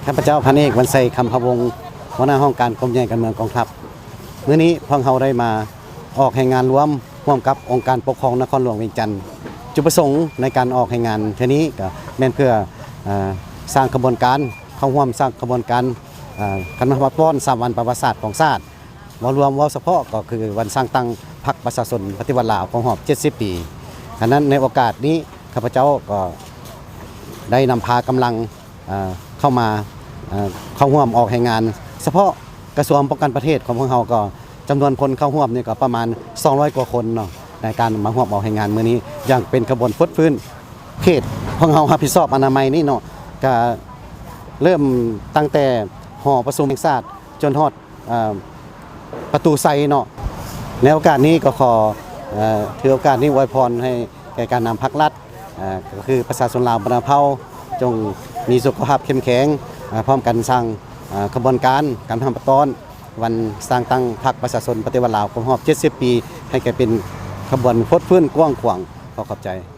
ຂ້າພະເຈົ້າ ພັນເອກ ວັນໄຊ ຄຳພະວົງ ຫົວໜ້າຫ້ອງການກົມໃຫຍ່ການເມືອງກອງທັບ. ມື້ນີ້ພວກເຮົາໄດ້ມາອອກແຮງງານລວມຮ່ວມກັບອົງການປົກຄອງນະຄອນຫຼວງວຽງຈັນ. ຈຸດປະສົງໃນການອອກແຮງງານເທື່ອນີ້ກໍແມ່ນເພື່ອ ເອີ ສ້າງຂະບວນການ ເຂົ້າຮ່ວມສ້າງຂະບວນການ ເອີ ການຮັບຮອງສາມວັນປະຫວັດສາດຂອງຊາດ. ເວົ້າລວມ ເວົ້າສະເພາະກໍຄືວັນສ້າງຕັ້ງພັກປະຊາຊົນປະຕິວັດລາວ ຄົບຮອບເຈັດສິບປີ. ອັນນັ້ນ ໃນໂອກາດນີ້ ຂ້າພະເຈົ້າກໍໄດ້ນຳພາກຳລັງ ເອີ ເຂົ້າມາ ເອີ ເຂົ້າຮ່ວມອອກແຮງງານ. ສະເພາະກະຊວງປ້ອງກັນປະເທດຂອງພວກເຮົາກໍ ຈຳນວນຄົນເຂົ້າຮ່ວມນີ້ກໍປະມານສອງຮ້ອຍກວ່າຄົນເນາະ ໃນການມາຮ່ວມອອກແຮງງານມື້ນີ້ ຢ່າງເປັນຂະບວນຟົດຟື້ນ. ເຂດພວກເຮົາຮັບຜິດຊອບອະນາໄມນີ້ເນາະ ກະເລີ່ມຕັ້ງແຕ່ຫໍປະຊຸມແຫ່ງຊາດ ຈົນຮອດ ເອີ ປະຕູໄຊເນາະ. ໃນໂອກາດນີ້ກໍຂໍ ເອີ ຖືໂອກາດນີ້ອວຍພອນໃຫ້ແກ່ການນຳພັກລັດ ເອີ ກໍຄືປະຊາຊົນລາວບັນດາເຜົ່າ ຈົ່ງມີສຸຂະພາບເຂັ້ມແຂງ ເອີ ພ້ອມກັນສ້າງ ເອີ ຂະບວນການການຮັບຮອງວັນສ້າງຕັ້ງພັກປະຊາຊົນປະຕິວັດລາວ ຄົບຮອບເຈັດສິບປີ ໃຫ້ກາຍເປັນຂະບວນຟົດຟື້ນກວ້າງຂວາງ. ຂໍຂອບໃຈ.